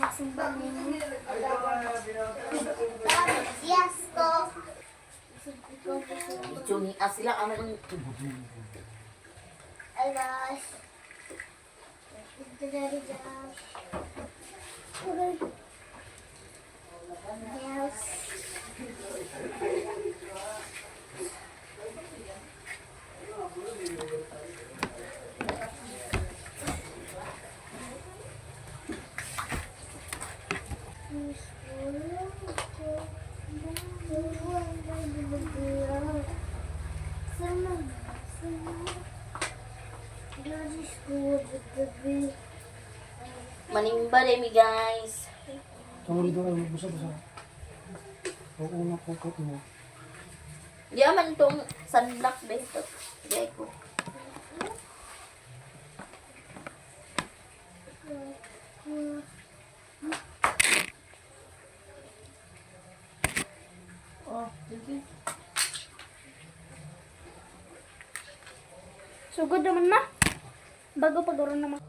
Magsimba ni. Yes ko. Chungi ah, sila ang nang Alas. Yes. Manimba mi, guys. Tungod dito ay busa-busa. Oo na po ko mo. Di man tong sunblock ba ito. Di ko. Oh, sige. Sugod naman ma. Bago pagkaroon naman.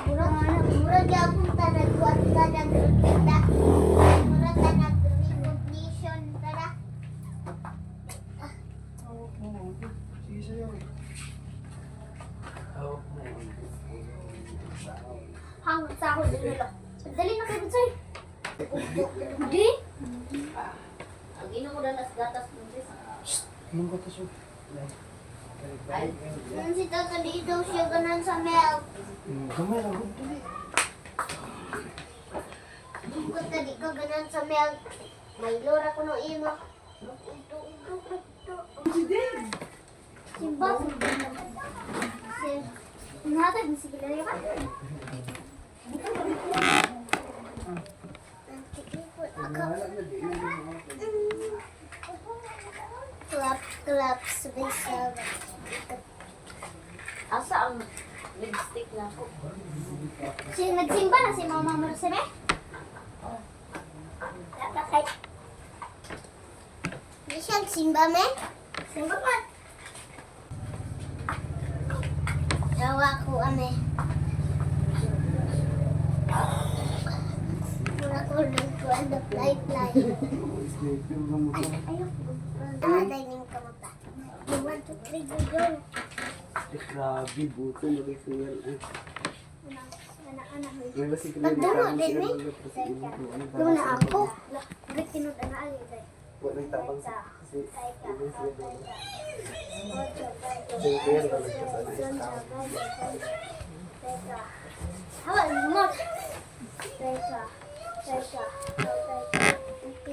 Murag, murag gyapon ta nagkuan ta nagkita. Murag ta nag-recognition tara. Sige sa'yo. Hanggang sa ako din nila. Dali na kayo, Soy. Di? Ang ino mo dalas gatas mo this. Anong gatas oh? Nung si Tata di daw siya ganan sa milk. Gamay lang gud dili. Kung tadi ka ganan sa milk. May lora ko nung imo. Ito, ito, ito. Simba. Si Nata, sige lang ba? Clap, clap, sabay sabay. Asa ang lipstick na ko? Si nagsimba na si Mama Marcel eh? Dapat. Di siya simba me? Simba pa. Yawa ko ame. Mura ko nagkuhan na fly fly. Sleeping lang mo. Ay, ayaw. Ah, dining ka mo pa. 1, 2, 3, go, go. Grabe buto mo kay kuya. Ana, ana, ana. May basi ko Pagdamo din eh. Doon na ako. Bakit tinod na ali day? Wala tabang sa kasi Hawa, lumot. Teka, teka,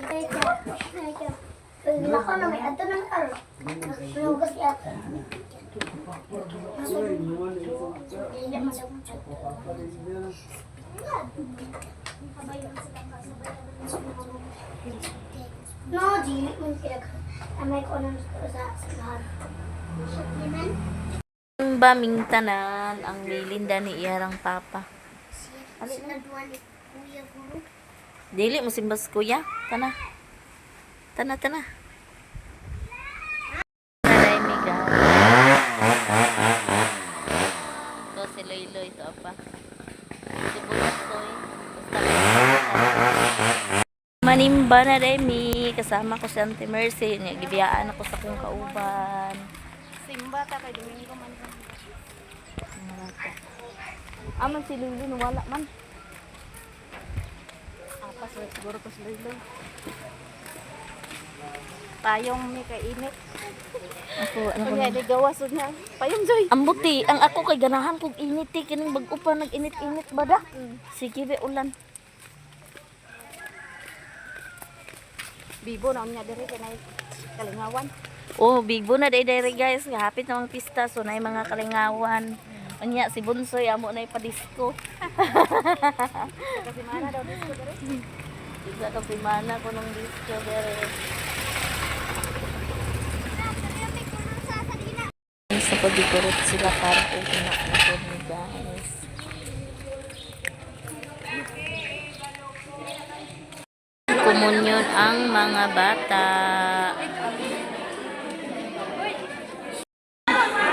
teka, teka. Wala ko na may ato ng karo. Lugas yata. No, dili man kaya. Amay ko nang sa lahat. Ba ming tanan ang lilinda ni iyarang papa. Sinaduan ni Kuya Guru. Dili mo simbas kuya. Tana. Tana tana. Taray mi guys. Ito si Loyloy ito pa. Si Bunsoy. Basta Manimba na Remy. Kasama ko si Auntie Mercy. Niya, gibiyaan ako sa kong kauban. Simba ta kay Domingo man ka. Aman si Lulu wala man. Apas ra siguro to si Loyloy. Payong mi kay init. Ako, ano ko Kunya di gawas ug na. Payong joy. Ang buti, ang ako kay ganahan kog init eh, kining bag-o pa nag-init-init ba da? Sige be ulan. Bibo na unya diri kay nay kalingawan. Oh, big na day dere guys, hapit na ang pista so nay mga kalingawan. Unya si Bunsoy amo na ipa-disco. Kasi mana daw dito diri. Isa ka simana ko ng disco dere. Sa pag-decorate sila para okay na ako ni guys. Komunyon ang mga bata.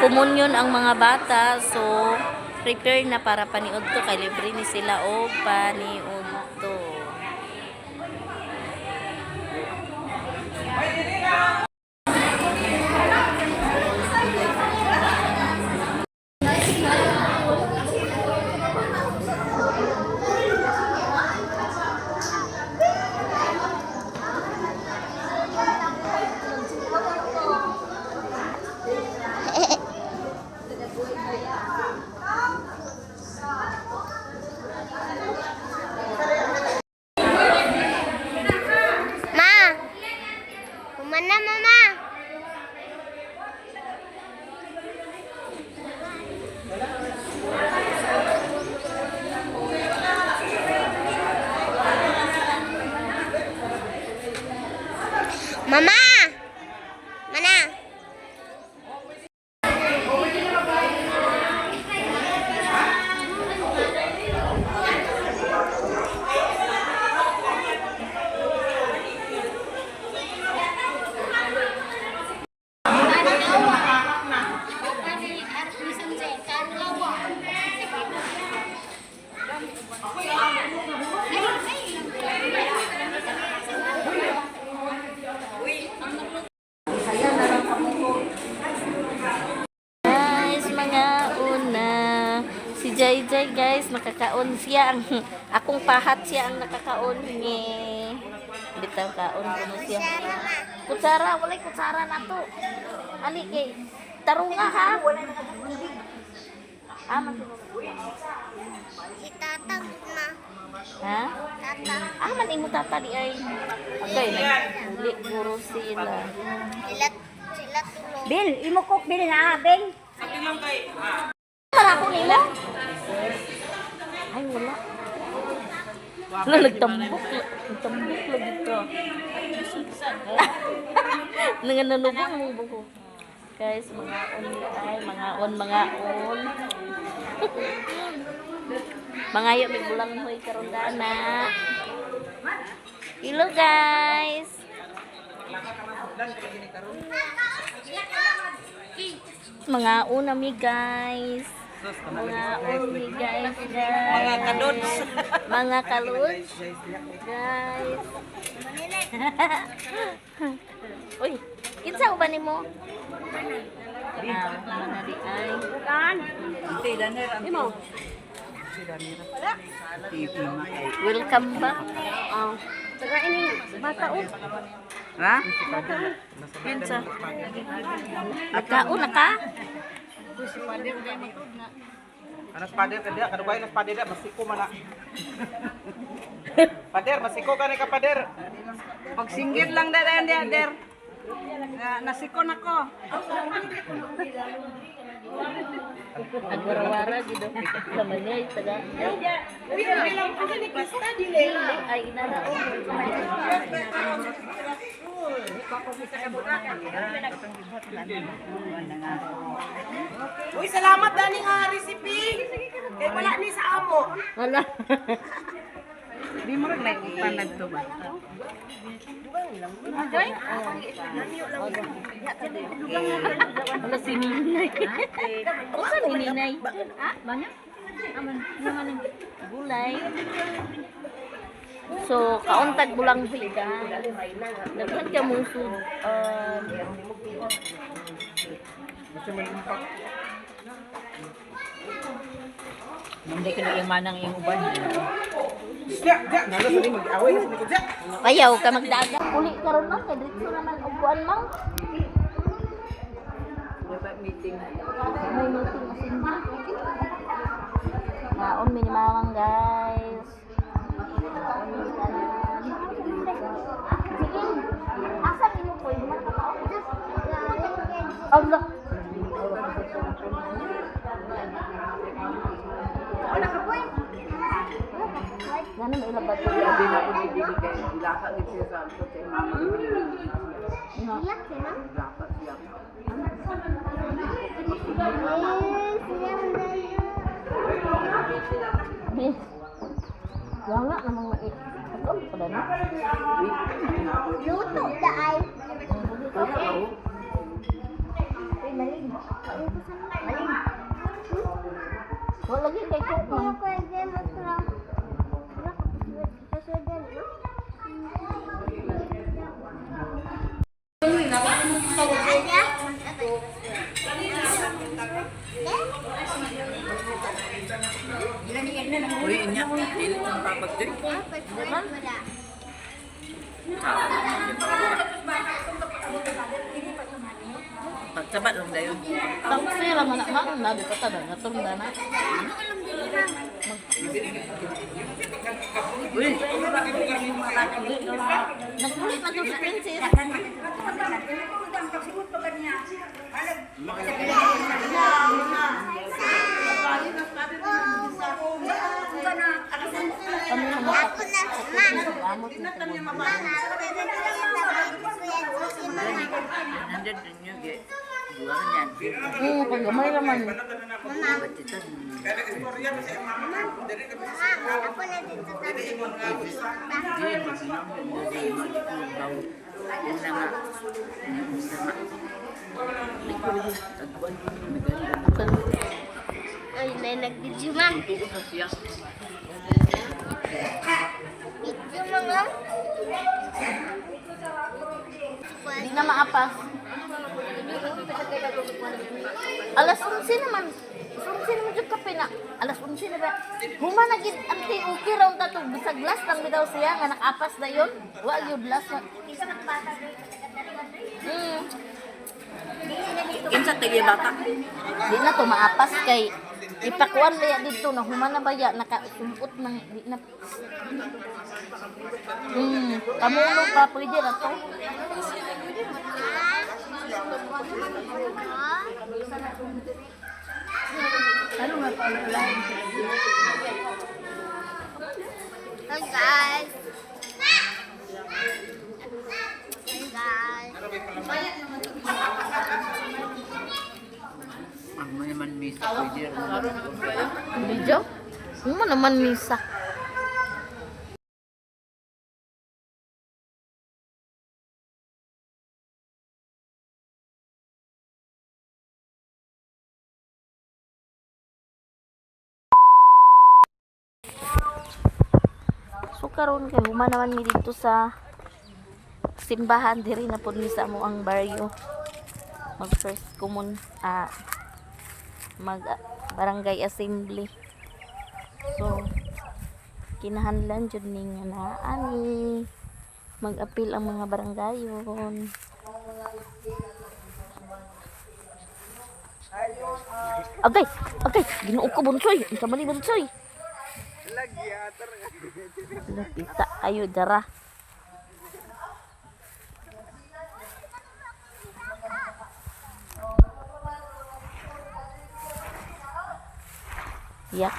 Komunyon ang mga bata, so Prepare na para paniudto kay libre ni sila og paniudto. Ma! Kumana, mama! Mama! Mana? Guys, mga una. Si Jai Jai guys, nakakaon siya ang akong pahat, siya ang nakakaon ni. Bitaw kaon kuno siya. Kutsara, walay kutsara na to. Ali kay tarunga ha. Ah, man Si tatang, ma. Ha? Tatang. Ah, man imo tata di ay. Okay, naguli guro sila. Sila, sila tulog. Bill, imo cook Bill na, Bill. Mara ko nila. Ay, wala. Wala, nagtambok. Nagtambok lagi ka. Nangananubong mong buko. Guys, mga on ay, mga on, mga on. Mangayo, may bulang hoy karon dana. Hello, guys. Mga una mi, guys. Mga uni, guys, guys. Mga kadods. Mga kaluds. Guys. Uy, kinsa uban nimo? Ah, mana di ay. Kan. Imo. Welcome back. Oh. Taga ini bata oh. Ha? Kinsa? Nagkaon na ka? Anas pader ka dia, kadugay nas pader dia masiko man na. Pader, masiko ka ni ka pader. Pagsinggit lang na dahil dia, der. Na, nasikon ako. Agwarawara gid. Sama niya taga. Ay inara oh. Uy, salamat dani nga recipe. Kay wala ni sa amo. Wala. Di mo rin naikutan nagto ba? Wala si Ninay. Unsa ni Ninay? Ha? Mana? Aman, naman gulay. So, kauntag bulang huy guys. Daghan ka mong sud. Hindi ka na manang iyong uban. Siya, siya, nalo sa ni mag-away na sa ni ko siya. Ayaw ka magdaga. Uli karon man kay diretso naman og kuan mang. Meeting. May meeting asin ba? Kaon mi ni mamang guys. Kaon mi tanan. Sige. Asa nimo ko duman ka pa? Allah. Wala ka po eh. Gano may ilabat ko. Sabi na ko dili kay ilaka gid siya sa ato kay mama. Iyak, sila. Ilaka siya. Eh, sila ang dalawa. Bis. Wala namang mai. Ako pa na. Luto da ay. Uy, maling. Kain ko sa maling. Wala gyud kay Coke man. Pwede mo ito. Uy, inya. Dili kang papag Diba? Pagsabat lang dayon. Taxi ra man na ma'am, nabi pa ta na tunda na. Uy, Nagpulit na to si Princess. Kami na mo. Ako na, ma. Amot na to. Ma, ako na 100 ninyo ge. Buwan yan. Oo, pag gamay ra man. Batitan. Ako na dito Ay, may nag-video, ma'am. Video, mga. Di na maapas. Alas 11 naman. 11 naman jud kape na. Alas 11 na ba? Huma na gid ang okay raw ta to bisag last lang bitaw siya nga nakapas na yun. Wa gyud last na. Kinsa tagi bata? Di na to maapas kay ipakuan baya dito na human na baya nakasumpot ng di na. Kamulo pa pwede ra to. Hi, guys. Hi, guys. Ang mo naman misa pwede ra. Video? Human naman misa. So karon kay human naman mi dito sa simbahan diri na pud mi sa amo ang baryo. Mag first common mag barangay assembly. So kinahanglan jud ni nga naa ani mag-apil ang mga barangayon. Agay, agay, Ginoo ko bunsoy, unsa man ni bunsoy? Lapita kayo dara. Yak.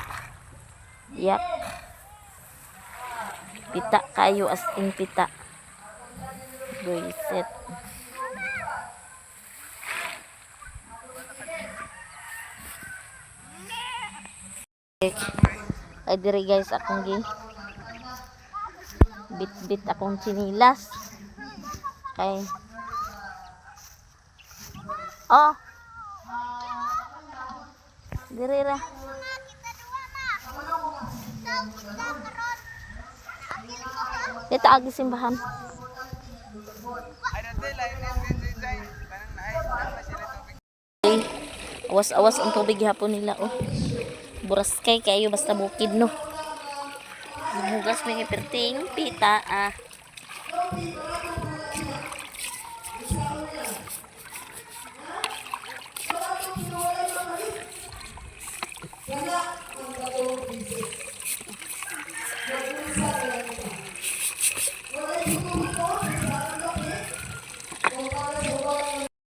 Yak. Pita kayo as in pita. Buisit. Ay diri guys akong gi bit-bit akong chinilas. Kay Oh. Diri ra. Dito agi simbahan. Ay, awas-awas ang tubig hapon nila oh. Buras kay kayo basta bukid no. Hugas may perting pita ah.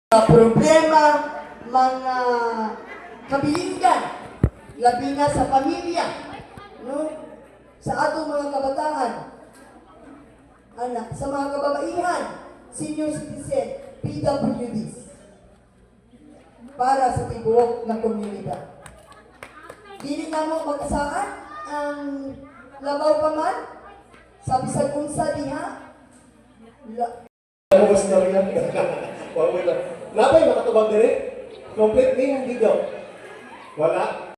Mga problema, mga kabilinggan, labi na sa pamilya, no? Sa atong mga kabataan, anak, sa mga kababaihan, senior citizen, PWDs, para sa tibuok na komunidad. Dili na mo magkasaan ang labaw pa man, sa bisag unsa diha, la, Ano ba storya? Wala. Napay makatubag dire? Complete ni hindi daw. Wala.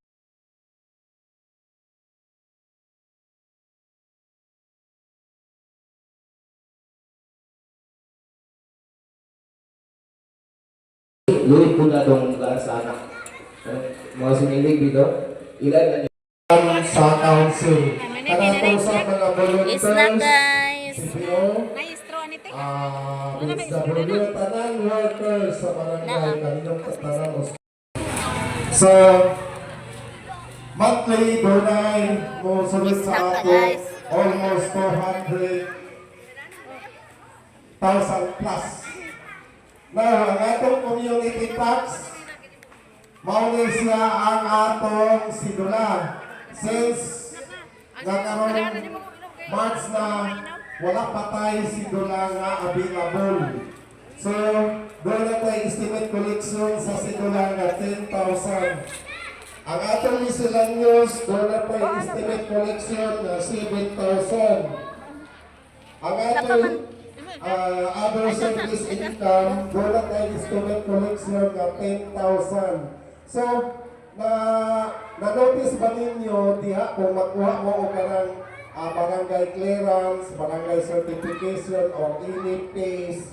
Luwid po na itong daan sa anak. Mga sinilig dito, ilan na Sa council. Kanatong sa mga volunteers, Snack, guys. CPO, BSW, tanan workers sa barangay, kaninong tanan. So, monthly dunay mo sulod sa Snack ato guys. almost 200,000 plus. Now, ang atong community tax, mao ni siya ang atong sidula. Since nagkaroon March na wala pa tayo sidula nga available. So, doon na tayo estimate collection sa sidula nga 10,000. Ang atong miscellaneous, doon na tayo estimate collection na 7,000. Ang atong other service income, doon na tayo estimate collection na 10,000. So, na na-notice ba ninyo diha kung makuha mo og kanang barangay clearance, barangay certification or any case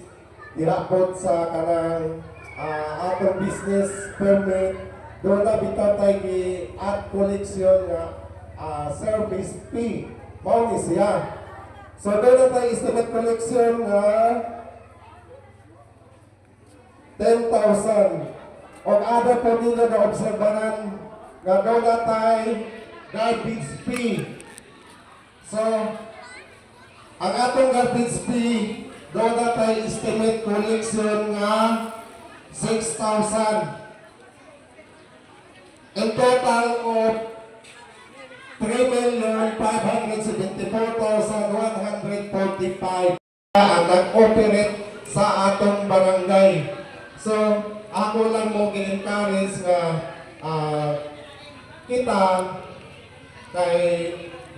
diha pod sa kanang atong business permit, doon na bitaw tayo gi at collection nga service fee. Mao ni siya. So doon na tayo estimate collection nga 10,000. Og other po ninyo na obserbaran nga doon na tayo garbage fee. So, ang atong garbage fee, doon na tayo estimate collection nga 6,000. In total of 3,574,145 ang nag-operate sa atong barangay. So, ako lang mo gi-encourage nga kita kay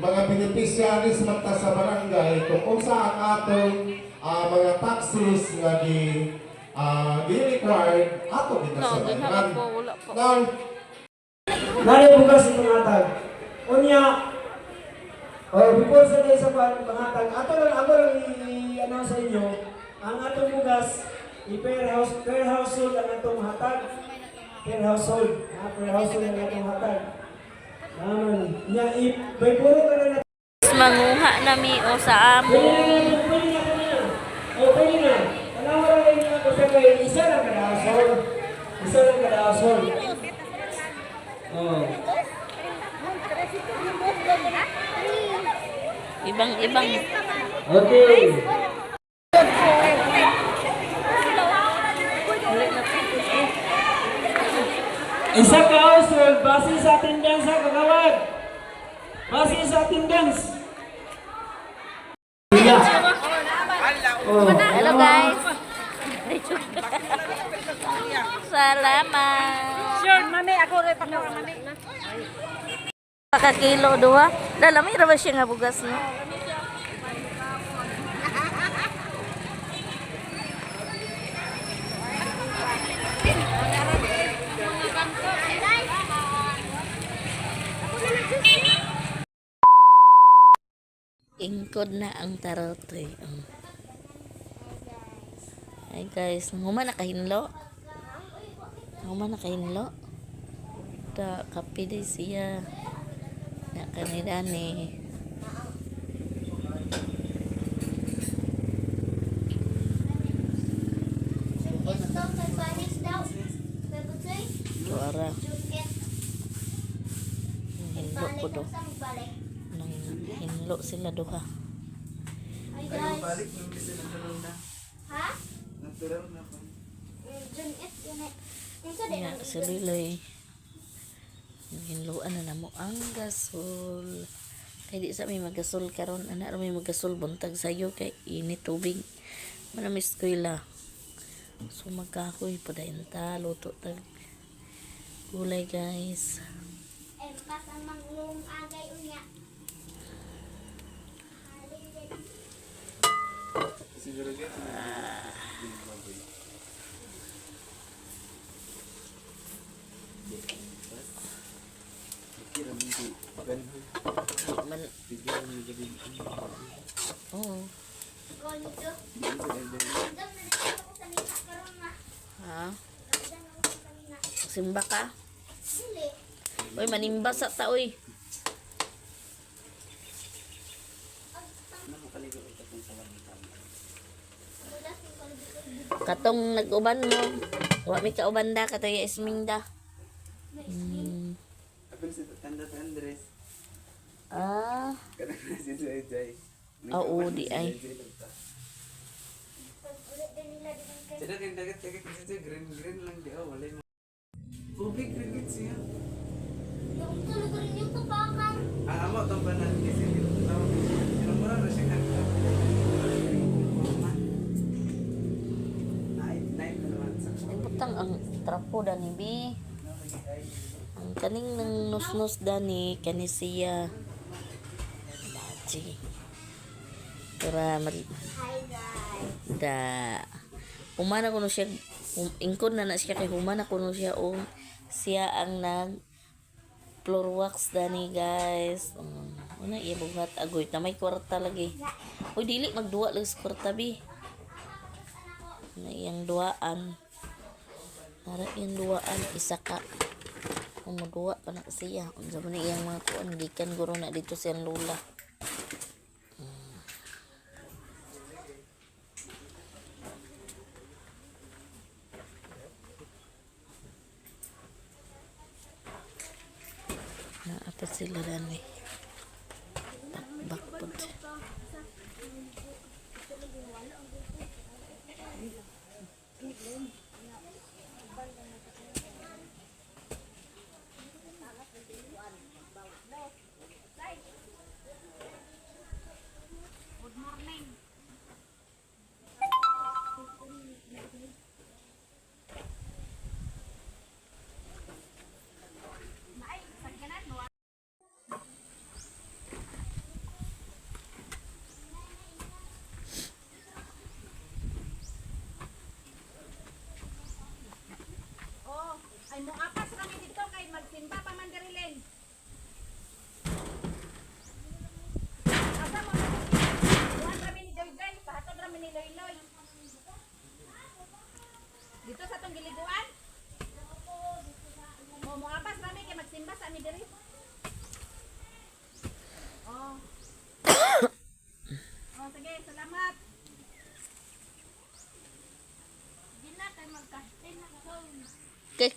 mga beneficiaries man ta sa barangay kung unsa ang atong mga taxes nga gi gi-required ato gid No, sa ginhawa bayaran. po, wala po. Now, Nari bugas itong hatag. Unya, oh, before sa day sa pangatag, ato lang ako lang i-announce sa inyo, ang atong bugas, i-per house, per household ang atong hatag. Per household, ha, per household ang atong hatag. Naman, nya i may puro ka na. Manguha na mi o sa Pwede amo. na, pwede na, pwede na. O, pwede na. Tanawa lang ninyo ako sa kay isa lang kada household. Isa lang kada household. Oh. Ibang ibang. Okay. Isa ka household, base sa attendance ha, kagawad. Base sa attendance. Yeah. Oh. Hello guys. Salamat. Sure, mami. Ako rin pa mami. Paka kilo duha. Dala may ra ba siya nga bugas no? Ingkod na ang tarotoy. Oh. Ay guys, nanguma na kahinlo. Nanguma na kahinlo. Ta kape di siya. Na kanila ni. Ito, may panis daw. May butsoy. Tuara. Junket. Hinlo ko do. Sa magbalik. Nang hinlo sila duha. Ay guys. Ha? Junket, yun eh. Unsa din Nga ang si Liloy. Hinloan na namo ang gasol. Kay di sa may magasol karon ana ra may magasol buntag sayo kay init tubig. Manamis eskwela. So magkahoy padayon ta luto tag gulay guys. Empas ang manglong agay unya. Halin din. Man. Oo. Gonzo. Andam na dito ako sa nita karon nga. Ha? Andam. Simba ka? Dili. Uy, manimba sa ta, uy. Katong nag-uban mo. Wa mi kauban da katoy isming da. Apil si Tanda sa Andres. Ah, Kanang na si Jai Jai. oo, di ay. Sada kay dagat kay kasi siya green green lang di oh wala mo. Tubig rin gid siya. Yung tulog rin yung tupakan. Ah, amo tong banan kasi dito tao. Pero mura ra siya kan. Night night na naman sa Butang ang trapo dani bi. Ang kaning nang nus-nus dani kani siya. Baji. Para mal Hi guys. da humana kuno siya ingkon na na siya kay humana kuno siya o siya ang nag floor wax dani guys. Una iya buhat agoy na may kwarta lagi. Uy dili magduwa lang sa kwarta bi. Na iyang duaan. Nara iyang duaan isa ka. Kung moduwa pa na siya. Unsa man na iyang mga kuan gikan guro na dito siyang lula. Naapa sila dani. Bakbak pod. Oh, ay mo apas kami dito kay magsimba pa man diri Len. Asa mo na? Kuan rami ni Joy Joy, pahatod rami ni Loy Loy. Dito sa tong giliguan. Mo mo apas rami kay magsimba sa ami diri. Oh. Oh, sige, salamat. Kay